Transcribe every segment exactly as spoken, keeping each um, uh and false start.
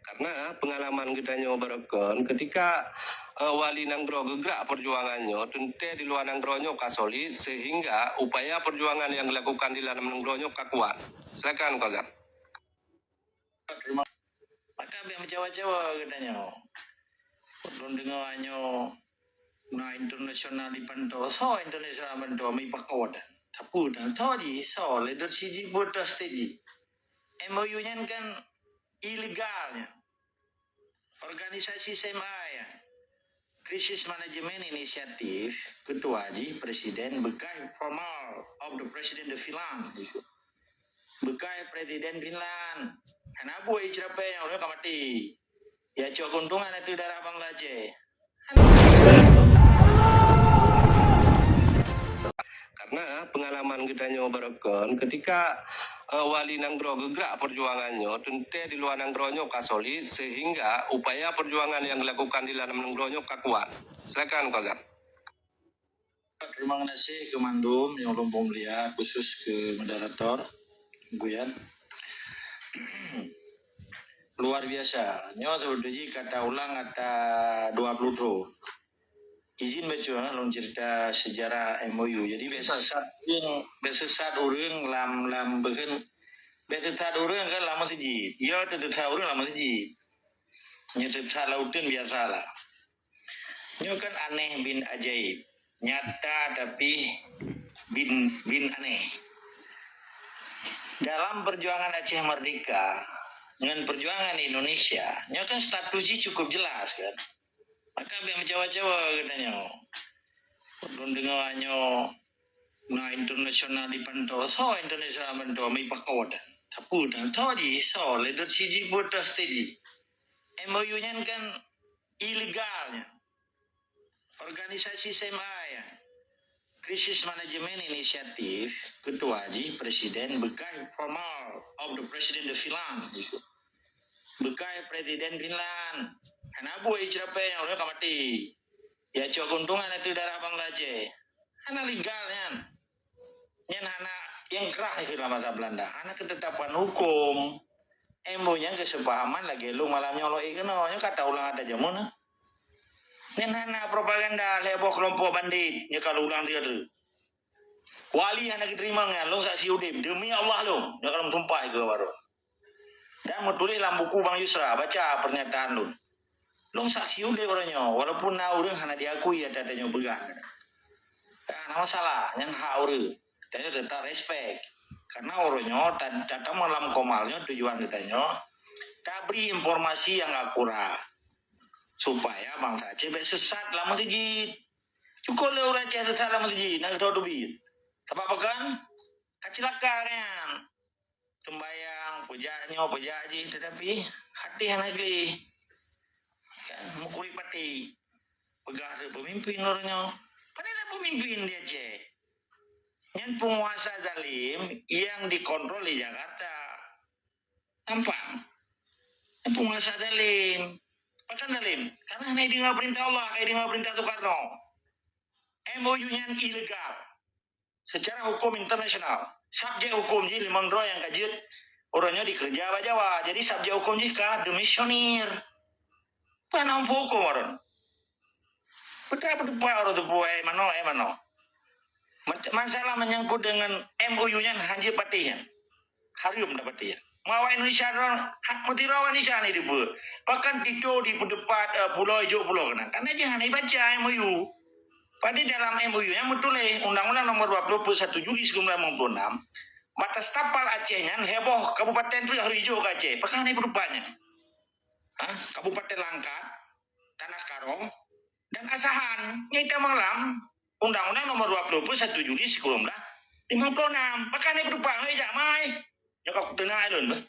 Karena pengalaman geutanyoe baroekon, ketika, eh, wali nanggroe geugrak perjuangan nyoe, teuntée di luwa nanggroe nyoe ka solid, sehingga upaya perjuangan yang dilakukan di dalam nanggroe nyoe ka kuat. Silakan, Pak Gam. Terima. Maka biar mencawa-cawa geutanyoe. Ulôn deungoe nyoe na internasional dipantau, soe internasional pantau, mi pakon. Tapi dah tahu ji, soe leadership ji, buat stage ji. M O U nyan kan ilegal nyan. Organisasi S M A nyan. Crisis Management Initiative, ketua ji presiden bekas formal of the president of Finland. Bekas presiden Finland. Hana buet icerapée nyang udah ka mati. Ya cok keuntungan ateueh darah bangsa Aceh. Karena pengalaman geutanyoe baroekon, ketika, eh, wali nanggroe geugrak perjuangan nyoe, teuntée di luwa nanggroe nyoe ka solid, sehingga upaya perjuangan yang dilakukan di dalam nanggroe nyoe ka kuat. Silakan, Pak Gam. Terima kasih keu mandum nyang ulôn peumulia, khusus keu moderator, Buyan. Luar biasa. Nyoe sebetul jih ka taulang ata dua puluh thon. Izin bacut, ha, lôn cerita sejarah M O U. Jadi, biasa sat ureuëng, biasa sat ureuëng lam, lam beuheun, biasa sat ureuëng kan lam meuseujid. Ya, teusat ureuëng lam meuseujid. Nyoe teusat lam uteuen biasalah. Nyoe kan aneh bin ajaib. Nyata tapi bin, bin aneh. Dalam perjuangan Aceh Merdeka ngon perjuangan Indonesia, nyoe kan status jih cukup jelas kan. Maka biar mencawa-cawa geutanyoe. Ulôn deungoe nyoe na internasional dipantau, soe internasional pantau, mi pakon. Tapi dah tahu ji, soe leadership ji, buat stage ji. M O U nyan kan ilegal nyan. Organisasi S M A nyan. Crisis Management Initiative, ketua ji presiden bekas formal of the president of Finland. Bekas presiden Finland. Hana buet icerapée nyang udah ka mati. Ya cok keuntungan ateueh darah bangsa Aceh. Hana legal nyan. Nyan hana nyang krah keu lam basa Belanda. Hana ketetapan hukum. M O U nyan kesepahaman lagée lôn malam nyoe lôn ék keunoe. Nyoe ka taulang ata jameun. Nyan hana propaganda lhée boh kelompok bandit. Nyoe ka lôn ulang tiga kali. Wali hana geuteurimong nyan, lôn saksi udeb. Demi Allah lôn, nyoe ka lôn sumpah keu baroe. Dan meutuléh lam buku Bang Yusra, baca pernyataan lôn. Lôn saksi udeb uroe nyoe, walaupun na ureuëng hana diakui ata tanyoe peugah. Hana masalah, nyan hak ureuëng. Tanyoe teutap respek. Karena uroe nyoe ta-, tatamong lam komal nyoe tujuan geutanyoe tabri informasi nyang akurat supaya bansa Aceh bék sesat lam meuseujid. Cukôp lé ureuëng Aceh sesat lam meuseujid, na keudroe teubiet. Sabab pakon? Ka cilaka nyan. Seumbayang, peujak nyoe, peujak jih, tetapi até hana gleh. Kan, meukureueng pati. Peugah lé peumimpin uroe nyoe. Padahai na peumimpin di Aceh. Nyan penguasa zalim yang dikontrol di Jakarta. Nampak? Nyan penguasa zalim. Pakon zalim? Karena hana deungoe peurintah Allah, hana deungoe peurintah Soekarno. M O U nyan ilegal. Secara hukum internasional, subjek hukum jih limong droe nyang ka jeuet uroe nyoe dikeureuja bak Jawa. Jadi, subjek hukum jih ka demisionir. Peue na hukum uroe nyoe? Peue teupeu uroe teupeu, eh, manoe, eh, manoe. Mat-, masalah menyangkut dengan M O U nyan hanjeuet patéh nyan. Hareuem dapat dia. Mau awak Indonesia droe, hak meuti droe awak Indonesia ni dibuat. Bahkan Tito dipeudeupat, eh, pulo ijok pulo keunan. Karena dia hana ibaca M O U. Padahai dalam M O U nyan meutuléh Undang-Undang Nomor dua puluh satu Juli seribu sembilan ratus lima puluh enam, batas tapal Aceh nyan heboh kabupaten tu harus ijok ke Aceh. Pakon hana ipeudeupat nyan? Ha? Kabupaten Langkat, Tanah Karo, dan Asahan. Nyan itamong lam Undang-Undang Nomor dua puluh satu Juli seribu sembilan ratus lima puluh enam. Pakon hana ipeudeupat, hai jak mai. Nyoe ka kuteunang lôn beuh.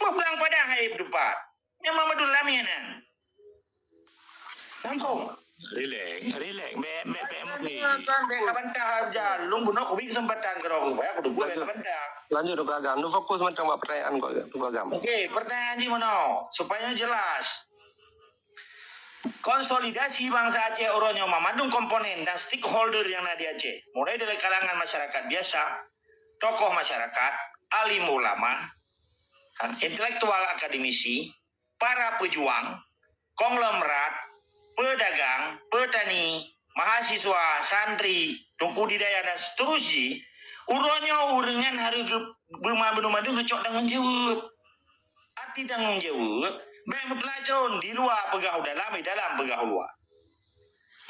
Mah blang padah hai peudeupat. Nyang Mamadul Lamin nyan. Langsung. Relax, relax. Bèk, bèk, bèk mungkin. Kan bèk ka bantah aja. Lôn bunoe kubi kesempatan keu droe, supaya aku dukung bèk ka bantah. Lanjut, Dok Agam. Lu fokus mantong bak pertanyaan kok, Dok Agam. Okey, pertanyaan jih meunoe, supaya jelas. Konsolidasi bansa Aceh uroe nyoe mandum komponen dan stakeholder nyang na di Aceh, mulai dari kalangan masyarakat biasa, tokoh masyarakat, alim ulama, Ha, intelektual akademisi, para pejuang, konglomerat, pedagang, petani, mahasiswa, santri, teungku budidaya dan seterusnya, uroe nyoe ureuëng nyan harus ge-, beuma-, beuna-beuna geucok tanggong jaweueb. Arti tanggong jaweueb, bék meuteulajôn di luwa peugah u dalam, di dalam peugah u luwa.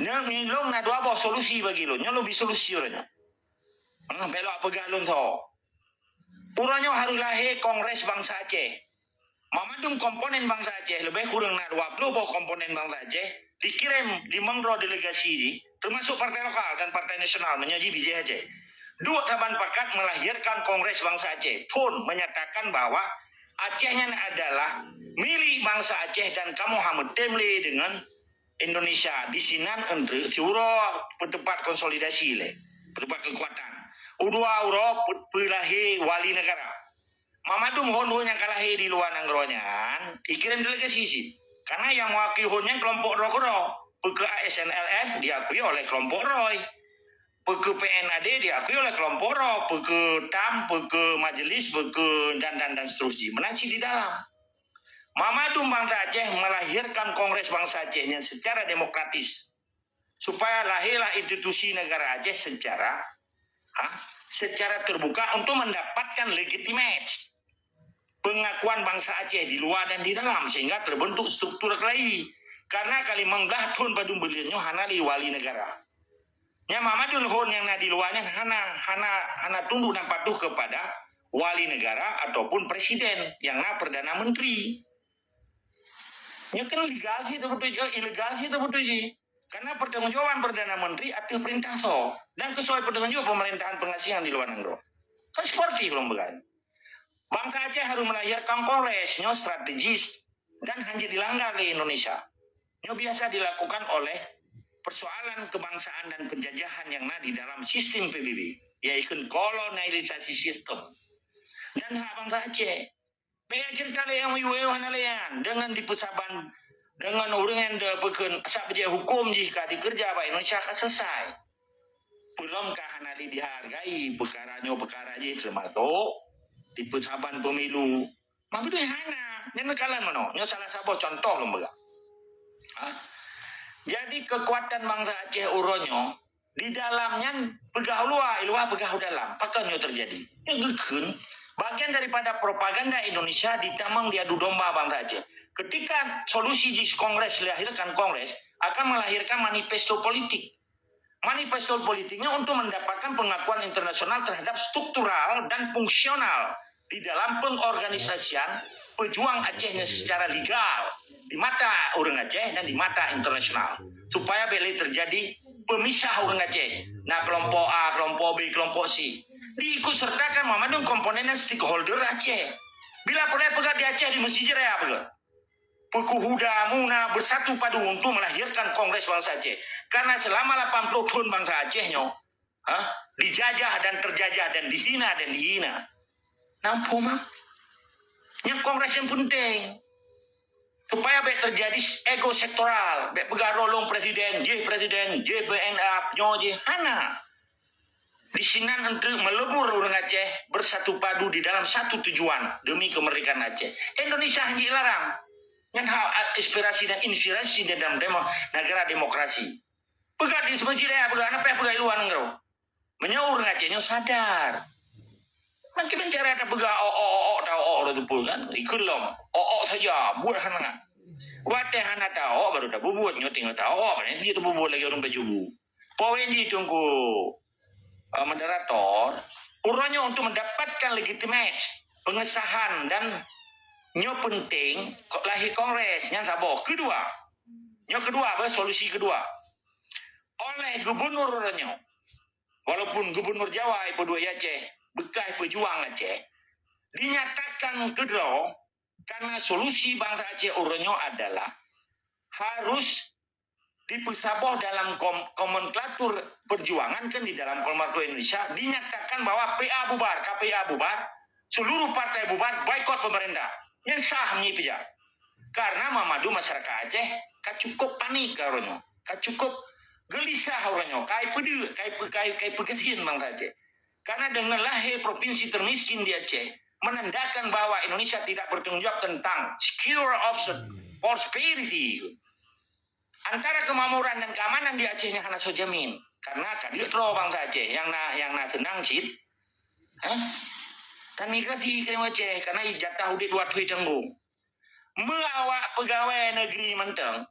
Nyoe lôn na dua boh solusi bagi lôn. Nyoe lôn bri solusi uroe nyoe. Hmm, bék lôn peugah lôn soe. Uroe nyoe harus lahé Kongres Bansa Aceh. Mamandum komponen bansa Aceh, leubeh kureueng na dua ploh boh komponen bansa Aceh, dikirém limong droe delegasi jih, teumasuk partai lokal dan partai nasional meunyoe jih bijéh Aceh. Duek saban pakat melahirkan Kongres Bansa Aceh, phon menyatakan bahwa Aceh nyan adalah milik bansa Aceh dan kamoe hana meutem lé deungon Indonesia. Disinan eunteuk siuroe peuteumpat konsolidasi lé, peuteumpat keukuatan. Udua uroe pe-, peulahé wali negara. Mamandum hon-hon nyang ka lahé di luwa nanggroe nyan, ikirém delegasi cit. Karena nyang mewakili hon nyan kelompok droe keudroe. Peue keu A S N L F diakui oleh kelompok droe. Peue keu P N A D diakui oleh kelompok droe. Peue keu tam, peue keu majelis, peue keu dan, dan, dan seterusnya. Meunan cit di dalam. Mamandum bansa Aceh melahirkan Kongres Bansa Aceh nyan secara demokratis. Supaya lahirlah institusi negara Aceh secara, ha, secara terbuka untuk mendapatkan legitimasi pengakuan bansa Aceh di luwa dan di dalam, sehingga terbentuk struktur kelahi. Karena ka limong blah thon padum buleuen nyoe hana lé wali negara. Nyan mamandum hon nyang na di luwa nyan hana, hana, hana tunduk dan patuh kepada wali negara ataupun presiden nyang na perdana menteri. Nyoe kan legal cit teubeutôi jih, ilegal cit teubeutôi jih. Karena pertanggungjawaban Perdana Menteri ateueh perintah soe dan keu soe peuteungeut pemerintahan pengasingan di luwa nanggroe. Kan sportif lom bukan? Bansa Aceh harus melahirkan kongres nyoe strategis dan hana jeuet dilanggar lé Indonesia. Nyoe biasa dilakukan oleh persoalan kebangsaan dan penjajahan nyang na di dalam sistem P B B, yaitu kolonialisasi sistem. Dan hak bansa Aceh. Bék cerita lé nyang miyueb hana lé nyan, deungon dipeusaban, deungon ureuëng nyang dipeukeun asai beujeuet huköm jih ka dikeureuja bak Indonesia ka selesai. Peulom ka hana lé dihargai peukara nyoe peukara jih teumasok dipeusaban pemilu. Meubeudôh hana, nyan kalon meunoe. Nyoe salah saboh contoh lôn peugah. Ha? Jadi kekuatan bansa Aceh uroe nyoe di dalam nyan peugah u luwa, i luwa peugah u dalam. Pakon nyoe terjadi? Nyoe geukheun bagian daripada propaganda Indonesia ditamong diadu domba bansa Aceh. Ketika solusi jih kongres dilahirkan kongres akan melahirkan manifesto politik. Manifesto politiknya untuk mendapatkan pengakuan internasional terhadap struktural dan fungsional di dalam pengorganisasian pejuang Aceh nyan secara legal di mata ureuëng Aceh dan di mata internasional, supaya bék lé terjadi pemisah ureuëng Aceh. Na kelompok A, kelompok B, kelompok C. Diikut sertakan mamandum komponen dan stakeholder Aceh. Bila peureulée peugah di Aceh di Mesjid Raya peugah. Peukuhuda muna bersatu padu untuk melahirkan Kongres Bansa Aceh. Karena selama lapan puluh thon bansa Aceh nyoe, ha, dijajah dan terjajah dan dihina dan dihina. Nampu mah. Nyang kongres nyang penting. Supaya bék terjadi ego sektoral, bék peugah rolong presiden, jih presiden, jih P N A, nyoe jih hana. Di sinan eunteuk meulebur ureuëng Aceh bersatu padu di dalam satu tujuan demi kemerdekaan Aceh. Indonesia hana jilarang. Nyan hak aspirasi dan inspirasi di dalam demo, negara demokrasi. Peugah di Mesjid Raya peugah, hana payah peugah di luwa nanggroe. Meunyoe ureuëng Aceh nyoe sadar. Makin cara tapeugah ok, ok, ok, ok, ta ok, ok, teupeu kan. Ikheun lom. Ok, ok saja, buet hana. Watée hana ta ok, baru tapubuet. Nyoe tinggai ta ok, apa ni? Dia tapubuet lagi ureuëng pajubu. Poin jih Teungku, eh, moderator, uroe nyoe untuk mendapatkan legitimasi pengesahan dan nyoe penting, lahé kongres, nyan saboh. Kedua, nyoe kedua, apa, solusi kedua. Oleh gubernur uroe nyoe, walaupun gubernur Jawa ipeuduek Aceh, bekas pejuang Aceh, dinyatakan keudroe karena solusi bansa Aceh uroe nyoe adalah harus dipeusaboh dalam kom-, nomenklatur perjuangan kan di dalam nomenklatur Indonesia dinyatakan bahwa P A bubar, K P A bubar, seluruh partai bubar, boikot pemerintah. Nyan sah meunyoe peujak. Karena mamandum masyarakat Aceh ka cukup panik ka uroe nyoe. Ka cukup geulisah uroe nyoe. Ka ipeudeuk, ka ipe-, ka i-, ka ipeugeusien bansa Aceh. Karena deungon lahé provinsi termiskin di Aceh, menandakan bahwa Indonesia tidak bertanggung jawab tentang secure of prosperity. Antara kemakmuran dan keamanan di Aceh nyan hana soe jamin. Karena ka diet droe bansa Aceh nyang na, nyang na seunang cit. Hah? Tan migrasi keu Aceh karena jatah udeb dua thui tanggong. Meu awak peugawée negeri mantong,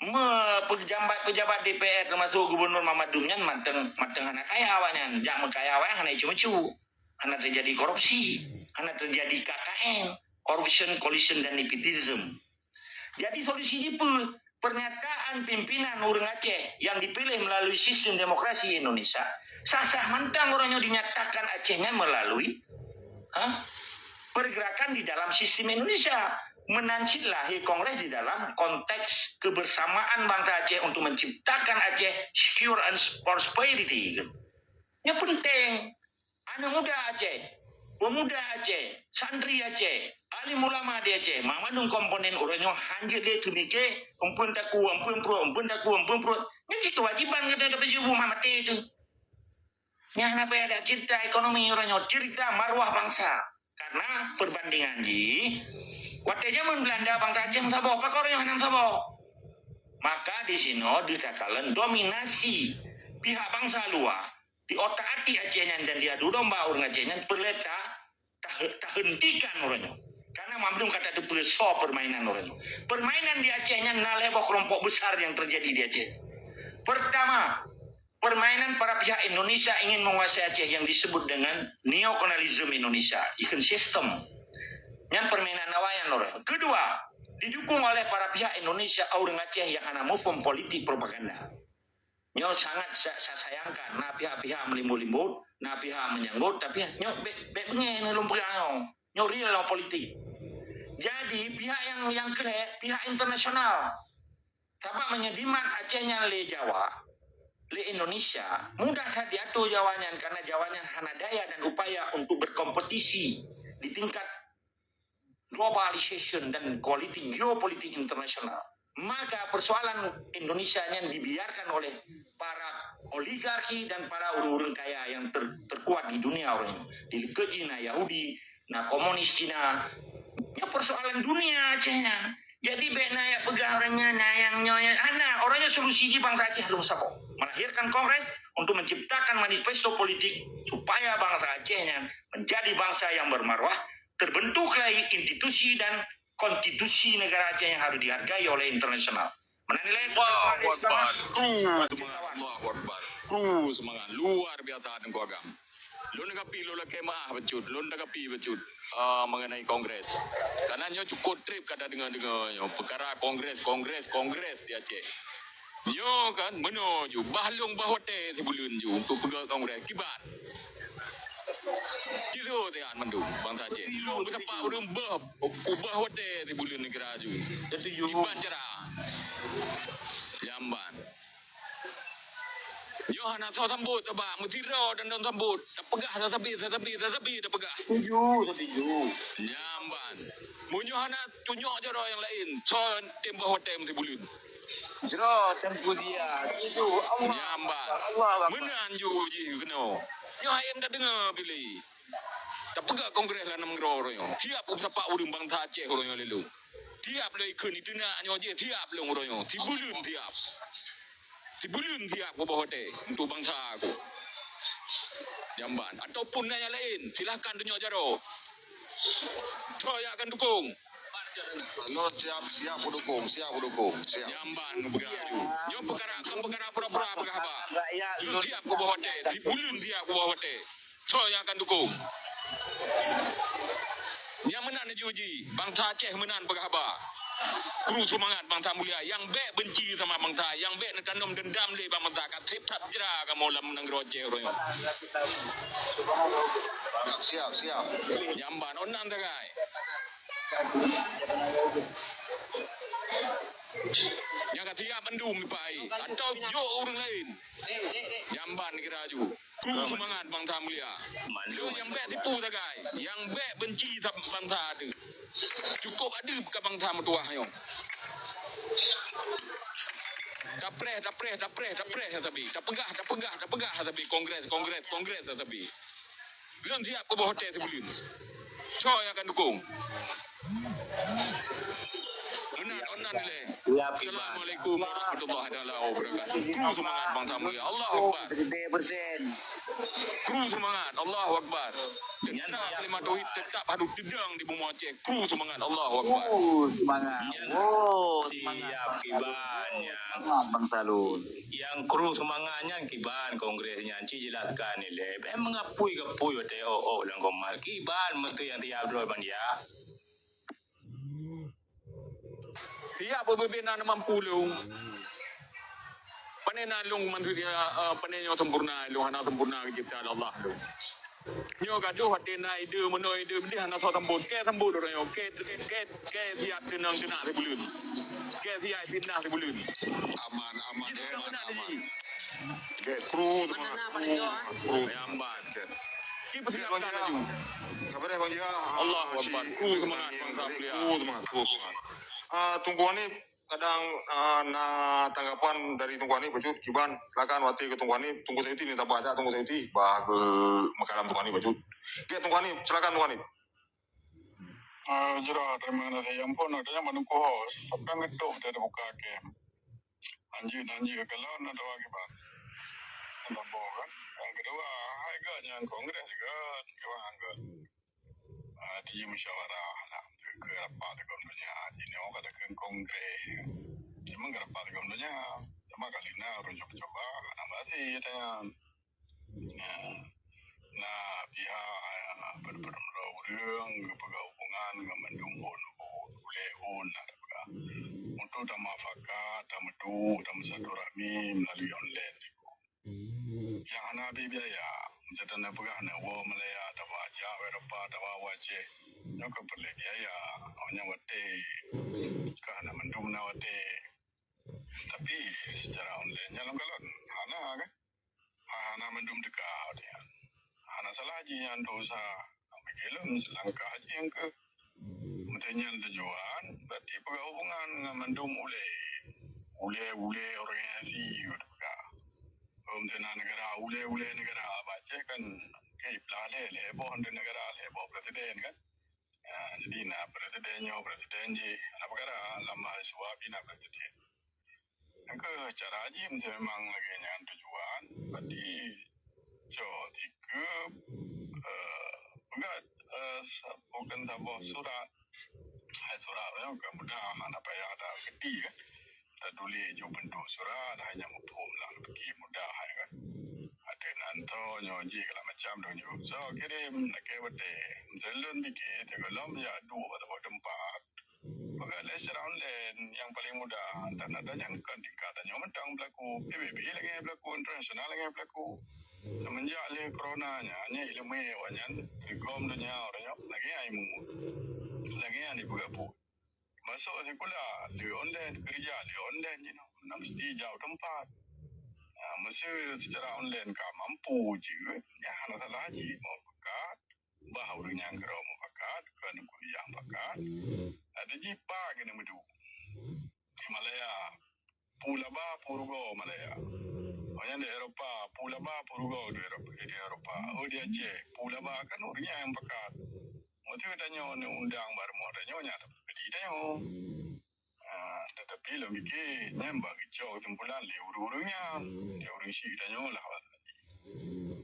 meu pejabat-pejabat D P R teumasok Gubernur Mamadun nyan mantong, mantong hana kaya awaknyan. Jak meukaya awaknyan hana icu-micu. Hana teujadi korupsi, hana teujadi K K N, corruption, collusion dan nepotism. Jadi solusi jih peue? Pernyataan pimpinan ureuëng Aceh yang dipilih melalui sistem demokrasi Indonesia, sah-sah mantong uroe nyoe dinyatakan Aceh nyan melalui, ha, pergerakan di dalam sistem Indonesia. Meunan cit lahé kongres di dalam konteks kebersamaan bansa Aceh untuk menciptakan Aceh secure and prosperity. Nyoe penting. Aneuk muda Aceh, pemuda Aceh, santri Aceh, alim ulama di Aceh, mandum komponen uroe nyoe hanjeuet lé teumike, empeuen takue, empeuen pruet, empeuen takue, empeuen pruet. Nyan cit keuwajiban gata tapeujibu mat maté teuh. Nyan hana payah dak cerita ekonomi uroe nyoe, cerita maruah bansa. Karena perbandingan jih, watée jameun Belanda bansa Aceh meusaboh, pakon uroe nyoe hana meusaboh. Maka di sinoe ditakalon dominasi pihak bansa luwa di otak atik Aceh nyan dan di adu domba ureuëng Aceh nyan peureulée ta-, ta-, tahentikan uroe nyoe. Karena mandum ka tateupeue soe permainan uroe nyoe. Permainan di Aceh nyan na lhée boh kelompok besar yang terjadi di Aceh. Pertama, permainan para pihak Indonesia ingin menguasai Aceh yang disebut dengan neokolonialisme Indonesia, ikon sistem. Nyan permainan awaknyan uroe nyoe. Kedua, didukung oleh para pihak Indonesia ureuëng Aceh yang hana muphom politik propaganda. Nyoe sangat sa-, sa-, sayangkan. Na pihak-pihak meulimbot-limbot, na pihak menyangkut, tapi nyoe bék, bék beungéh nyoe lôn peugah nyoe. Nyoe real nyoe politik. Jadi, pihak yang, yang keu lhée, pihak internasional. Sabab meunyoe dimat Aceh nyan lé Jawa, lé Indonesia, mudah that diatur Jawa nyan karena Jawa nyan hana daya dan upaya untuk berkompetisi di tingkat globalization dan politik geopolitik internasional. Maka persoalan Indonesia nyan dibiarkan oleh para oligarki dan para ureuëng-ureuëng kaya yang ter-, terkuat di dunia uroe nyoe. Di likot jih na Yahudi, na komunis Cina. Nyoe persoalan dunia Aceh nyan. Jadi bék na jak peugah uroe nyoe na nyang nyoe nyan. Hana, uroe nyoe solusi jih bansa Aceh harôh saboh. Melahirkan kongres untuk menciptakan manifesto politik supaya bansa Aceh nyan menjadi bansa yang bermaruah, terbentuklah institusi dan konstitusi negara Aceh yang harus dihargai oleh internasional. Meunan nilai Allahu Akbar. Kru semangat. Allahu Akbar. Kru semangat. Luar biasa Teungku Agam. Lôn takapi, lôn lakée meuáh bacut. Lôn takapi bacut, ah, mengenai kongres. Karena nyoe cukup treb ka tadeungoe-deungoe nyoe. Peukara kongres, kongres, kongres di Aceh. Nyoe kan, meunoe ju. Bah lôn bah watée sibuleuen ju untuk peugét kongres. Kiban. Kilu tian mandum bansa Aceh. Beutapa ureuëng bah, kubah watée sibuleuen neugara ju. Setuju. Kiban cara. Jamban. Nyoe hana soe sambot, coba. Meusidroe dan lôn sambot. Tapeugah, tatabi, tatabi, tatabi, tapeugah. Setuju, setuju. Jamban. Meunyoe hana tunyok jaroe nyang laén, soe tem bah watée meusibuleuen. Jroh Teungku Zia. Setuju. Allah. Nyambat. Allah Akbar. Meunan ju jih keunoe. Nyoe hayam tadeungoe piléh. Tapeugah kongres lam nanggroe uroe nyoe. Siap sapak ureuëng bansa Aceh uroe nyoe lé lôn. Siap lé ikheun iteunak nyoe jih, siap lôn uroe nyoe. Sibuleuen siap. Sibuleuen siap kuboh watée untuk bansa ku. Jamban. Ataupun na nyang laén, silahkan tunyok jaroe. Soe nyang akan dukung? Lôn siap, siap kudukung, siap kudukung, siap. Jamban peugah laju. Nyoe peukara, kon peukara pura-pura peugah haba. Lôn siap kuboh watée, sibuleuen siap kuboh watée. Soe nyang akan dukung? Nyang meunan laju jih, bansa Aceh meunan peugah haba. Kru seumangat bansa mulia, nyang bék benci sama bansa, nyang bék neutanom deundam lé bansa, ka treb that jra kamoe lam nanggroe Aceh uroe nyoe. Siap, siap, siap. Jamban, oh nan sagai. Nyang ka siap mandum, Pak ai. Atau jok ureuëng laén. Jamban kira laju. Kru seumangat bansa mulia. Lôn nyang bék tipu sagai. Nyang bék benci sa-, bansa teuh. Cukup adeue ka bansa meutuwah nyoe. Tapreh, tapreh, tapreh, tapreh, tabi. Tapeugah, tapeugah, tapeugah, tabi. Kongres, kongres, kongres, tabi. Lôn siap kuboh watée sibuleuen. Soe nyang akan dukung? Meunan, meunan ilée. Assalamualaikum warahmatullahi taala wabarakatuh. Kru seumangat bansa mulia. Allahu Akbar. Kru seumangat. Allahu Akbar. Nyan kalimah tauhid teutap harôh teudong di bumoe Aceh. Kru seumangat. Allahu Akbar. Oh, semangat. Oh, semangat. Siap, Bang Salud. Kiban nyan. Semangat, Bang Salud. Nyang kru seumangat nyan kiban kongres nyan, ci jelaskan ilée. Bèk meugapui-gapui watèe ôk-ôk lam komal. Kiban meuteuh nyang tiap droe ban dia. Tiap peumimpin na mampu lôn. Pane na lôn manusia, eh, pane nyoe sempurna, lôn hana sempurna geucipta lé Allah lôn. Nyoe gadoh watèe na ide, meunoe ide bideh hana soe sambot. Kèe sambot ureueng nyoe, kèe, kèe, kèe siap teunang teunak sibuleuen. Kèe siap fitnah sibuleuen. Aman, aman, aman, aman. Kèe kru tu mah, kru, kru. Nyamban. Ci peusiapkan laju. Sabar ya, Bang, ya. Allahu Akbar. Kru seumangat, Bang Sapri, ya. Kru seumangat, kru seumangat. Ah, Teungku Hanif, kadang, ah, na tanggapan dari Teungku Hanif bacut, kiban, silakan watèe keu Teungku Hanif, Teungku Sayuti ni tabah jak Teungku Sayuti, bah keu meukalam Teungku Hanif bacut. Ya, Teungku Hanif, silakan Teungku Hanif. Ah, jroh, terima kasih. Ya ampun, ada yang menunggu host. Sampai ngetuk dia dibuka ke. Lanjut, lanjut. Kalau nak tahu akibat. Nak tahu kan? Yang kedua, hai gak yang kongres juga, kiban gak. Ah, di musyawarah lah. Ke rapat dekat dunia. Jadi orang katakan kongres. Cuma ke rapat dekat dunia. Cuma kali na orang cuba-cuba, nak berhasil tanya. Na, na pihak, eh, pada-pada meurah ureueng geupeugah hubungan ngon mandum phon, ulèe phon na teupeugah. Untuk tamufakat, tameuduek, tamusilaturahmi meulalu online. Nyang hana habéh biaya. Miseue na peugah na woe Malaya, tawa jak Eropa, tawa Aceh. Nyoe ka peureulèe biaya. Awaknyan watèe. Ka hana mandum na watèe. Tapi secara online nyan lôn kalon. Hana kan? Hana mandum teuka nyan. Hana salah jih nyan dosa. Bagi lôn selangkah jih nyang keu. Meunyoe nyan tujuan, berarti peugah hubungan ngon mandum ulèe. Ulèe-ulèe organisasi peugah. Meunyoe na negara, ulèe-ulèe negara, bak Aceh kan, kiblah lé, lhèe boh negara, lhèe boh presiden kan. Ya, jadi na presiden nyoe, presiden jih, na peukara lam mahasiswa pih na presiden. Nyang keu cara jih, meunyoe memang lagèe nyan tujuan, berarti cok dikeue, eh, peugah, eh, sa-, bukon saboh surat. Hai surat nyoe ka mudah, hana payah takeudi kan. Tatuléh ju bentuk surat, hai nyang muphom lah, pike mudah hai kan. Ateueh nan tho nyoe jih segala macam dong ju. So, kirim, lakèe watèe. Meunyoe lôn pike, teuka lom jak duek bak teumpat. Peugah lé secara online nyang paleng mudah. Dan ada nyang kon tingkat tanyoe mantong pelaku P B B lagèe pelaku internasional lagèe pelaku. Semenjak lé corona nyan, nyan ileumèe awaknyan, teugom donya awaknyan, lagèe ilmu. Lagèe nyang dipeugah buet. Masuk sikula, lé online, keurija lé online jinoe. Hana meusti jak u teumpat. Ha, meuseu secara online ka mampu jeuet, nyan hana salah jih. Meupakat, bah ureueng nyang keudroe meupakat, kon ureueng nyang pakat. Ada jih pat keuneuk meuduek. Di Malaya, peue laba, peue rugoe Malaya. Awaknyan di Eropa, peue laba, peue rugoe di Eropa, di Eropa. Oh, di Aceh, peue laba kan ureueng nyang pakat. Meuseu tanyoe neuundang bak rumoh tanyoe, nyan tapeukeudi tanyoe. Ah, tetapi lôn pike, nyan bak geucok keusimpulan lé ureueng-ureueng nyan. Lé ureueng syik tanyoe lah.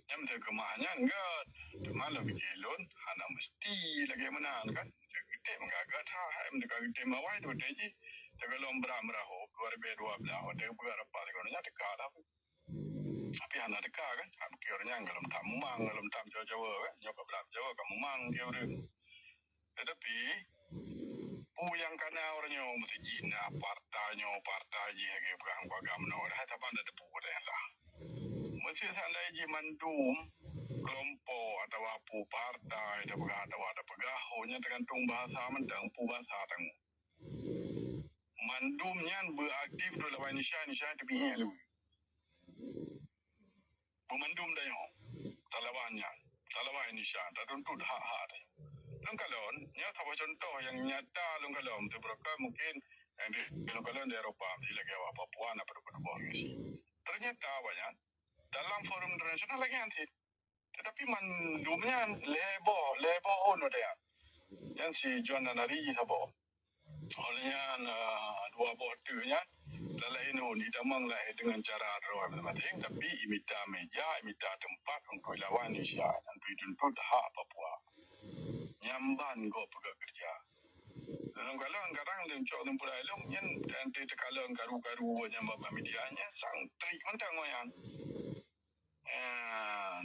Nyan teukeumah nyan gèt. Teuma lôn pike lôn, hana meusti lagèe meunan kan. Geutem gagah that, hai meunyoe ka geutem awai tu teuh jih. Teuka lom brat meurahô, dua ribèe dua blah, watèe geupeugah rapat sigoe nyan teuka dah. Tapi hana teuka kan. Hana pike ureueng nyan, gohlom that mumang, gohlom that meucawa-cawa kan. Nyoe ka brat meucawa ka mumang pike ureueng. Tetapi, peue nyang kana ureueng nyoe meusti jih na partai nyoe, partai jih lagèe peugah ngon agam nyoe. Dah saban dah teupeue dah nyan lah. Meuseu seandai jih mandum kelompok atawa peue partai tapeugah atawa tapeugah, ho nyan teugantung bahasa mantong, peue bahasa tanggong. Mandum nyan beuaktif dua lawan Indonesia, Indonesia teubiet lé. Beumandum tanyoe talawan nyan, talawan Indonesia, tatuntut hak-hak tanyoe. Lôn kalon, nyoe saboh cuntoh nyang nyata lôn kalon, teubeureukat mungkin nyang di lôn kalon di Eropa, di lagèe awak Papua na padub-padub boh ngisi. Ternyata awaknyan dalam forum internasional lagèe nyan cit. Tetapi mandum nyan lhèe boh, lhèe boh ôn watèe nyan. Nyan si Juan Nari jih saboh. Oleh nyan, eh, dua boh teuk nyan, lalai inong idamong lahé deungon cara droe masing-masing, tapi imita meja, imita teumpat untuk ilawan Indonesia nyang tuntut hak Papua. Nyan ban gob peugah keureuja. Dalam kalon kadang teucok simpul ilong nyan dan teukalon karu-karu nyang bak media nyan sang trik mantong nyan. Eh,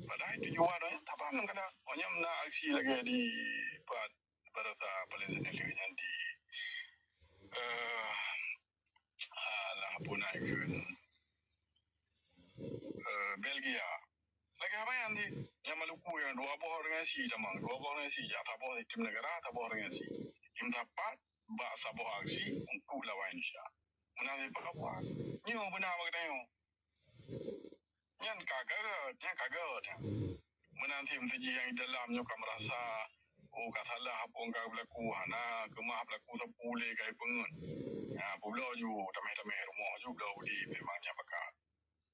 padahai tujuan nyan tabang kadang. Nyan na aksi lagèe di Baraza Palestina nyan di, eh, alah, punai kheun, eh, Belgia. Lagèe apa nyan di, nyang Maluku nyan dua boh organisasi tamong, dua boh organisasi, jak saboh sistem negara, saboh organisasi. Imeusapat bak saboh aksi untuk lawan Indonesia. Meunan di Papua. Nyoe beuna bak geutanyoe. Nyan ka gèt, nyan ka gèt. Meunan cit meuseuti nyang di dalam nyoe ka meurasa, oh, ka salah apa nyang ka beulaku, hana keumah beulaku sapeue lé ka ipeungeut. Ha, peubloe ju tamèh-tamèh rumoh ju bloe budi memang nyan pakat.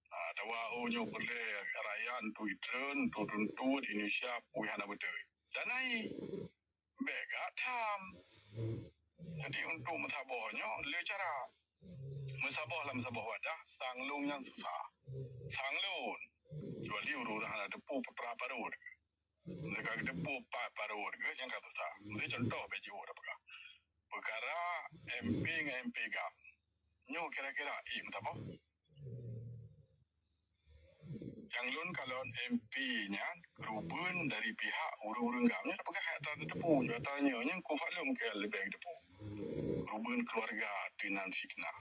Ha, atawa, oh, nyoe peureulèe rakyat untuk itreun, untuk tuntut Indonesia pih hana beutôi. Dan ai, bèk gak tham. Jadi, untuk meusaboh nyoe lé cara. Meusaboh lam saboh wadah, sang lôn nyan susah. Sang lôn, kecuali ureueng hana teupeu putra parot. Meunyoe ka geuteupeue pat parot geuh nyang ka susah. Meuseuti contoh bèk jiôh tapeugah. Peukara M P ngon M P GAM. Nyoe kira-kira, eh, meusaboh. Nyang lôn kalon M P nyan keureubeuen dari pihak ureueng-ureueng GAM. Nyan peugah atra teupeue, atra nyoe, nyan ku maklum keu leubeh teupeue. Keureubeuen keuluwarga teunan fitnah.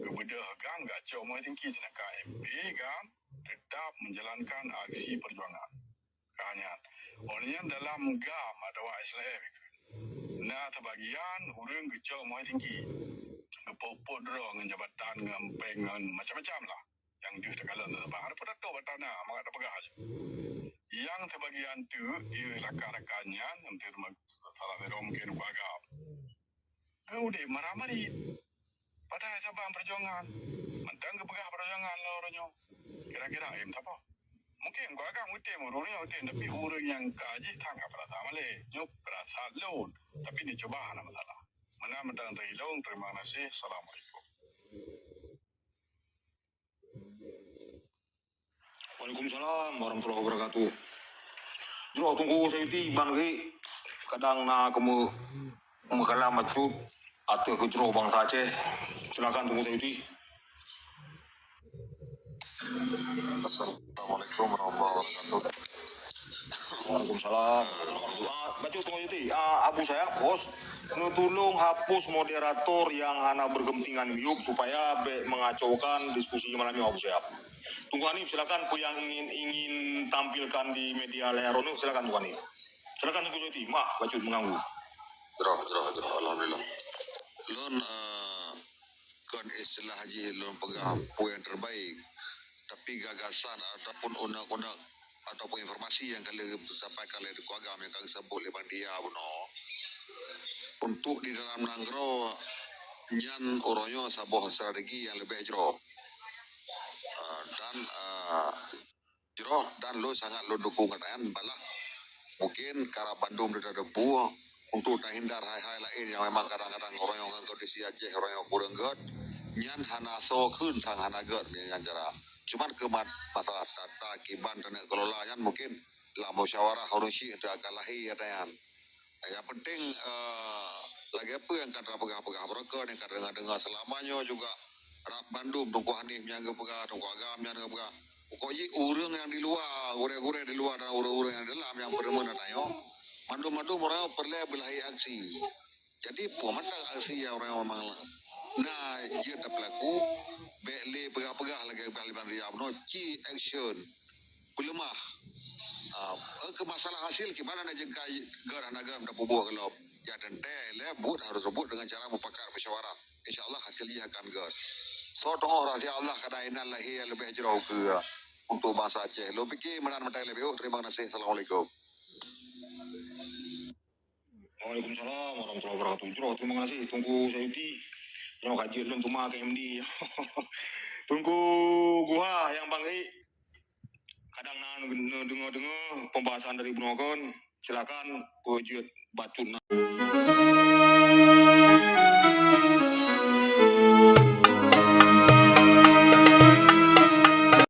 Geubeudôh GAM gak cok Muhyiddin Kintih, seudangkan M P GAM teutap menjalankan aksi perjuangan. Ka nyan. Oleh nyan dalam GAM atawa S L F na sibagian ureueng geucok Muhyiddin Kintih. Geupot-pot droe ngon jabatan, ngon pèng, ngon macam-macam lah. Nyang deuh takalon sabab hana peue tatoh bak tanah, mangat tapeugah aja. Nyang sibagian teuk di rakan-rakan nyan, nyang termasuk salah sidroe mungken keuluwarga. Ka udép mara-mari. Padahai saban perjuangan. Mantong geupeugah perjuangan lôn uroe nyoe. Kira-kira, eh, meusaboh. Mungken keuluwarga meutem, ureueng nyoe meutem, tapi ureueng nyang ka jih tan ka peurasa malèe. Nyoe peurasa lôn. Tapi neucuba hana masalah. Meunan mantong dari lôn, terima kasih. Assalamualaikum. Waalaikumsalam warahmatullahi wabarakatuh. Jroh Teungku Sayuti, ban geuh kadang na kamoe meukalam bacut ateueh keu jroh bansa Aceh. Silakan Teungku Sayuti. Assalamualaikum warahmatullahi wabarakatuh. Waalaikumsalam. Ah, bacut Teungku Sayuti. Ah, Abu Sayap, host, neutulông hapus moderator nyang hana berkepentingan miyueb supaya bèk mengacaukan diskusi malam nyoe, Abu Sayap. Teungku Hanif, silakan, peue nyang ingin, ingin tampilkan di media layar uneuk, silakan Teungku Hanif. Silakan Teungku Sayuti, maaf bacut mengganggu. Jroh, jroh, jroh. Alhamdulillah. Lôn, eh, kon istilah jih lôn peugah peue nyang terbaik. Tapi gagasan ataupun uneuk-uneuk ataupun informasi nyang ka lheueh geusampaikan lé Teungku Agam nyang ka geusebut lé Bang Dia bunoe, untuk di dalam nanggroe nyan uroe nyoe saboh strategi nyang leubeh jroh. Ah, dan, ah, jroh dan lôn sangat lôn dukung keuadaan balah mungkin karab bandum teudebu untuk tahindar hai-hai laén nyang memang kadang-kadang uroe nyoe ngon kondisi Aceh uroe nyoe kureueng gèt, nyan hana soe kheun sang hana gèt nyan cara. Cuman keu ma-, masalah tata kiban taneuk kelola nyan mungkin lam musyawarah ureueng syiek teuh akan lahé ata nyan. Nyang penting, eh, lagèe peue nyang ka tapeugah-peugah broker nyang ka deungoe-deungoe seulama nyoe juga rab bandum Teungku Hanif nyang geupeugah, Teungku Agam nyang geupeugah. Pokok jih ureueng nyang di luwa, gurèe-gurèe di luwa dan ureueng-ureueng nyang di dalam nyang peurumoh na tanyoe, mandum-mandum ureueng peureulèe beulahé aksi. Jadi, peue mantong aksi nyang ureueng memang na jeuet tapeulaku, bèk lé peugah-peugah lagèe peugah lé Bang Ria bunoe, ci action. Peuleumah. Ah, eh, keu masalah hasil, kiban na jeuet ka gèt hana gèt tapeubuet gohlom. Jak teuntèe lé buet harôh buet deungon cara mupakat musyawarah. Insya Allah hasil jih akan gèt. Soe teungoh rahsia Allah kadang inan lahé leubeh jroh keu untuk bansa Aceh. Lôn pike meunan mantong leubeh. Terima kasih. Assalamualaikum. Waalaikumsalam warahmatullahi wabarakatuh. Jroh, terima kasih Teungku Sayuti. Nyoe ka jeuet lôn teuma keu M D. Teungku Guha nyang bangkit. Kadang na neudeungoe-deungoe pembahasan dari bunoe kon. Silakan peue jeuet bacut na.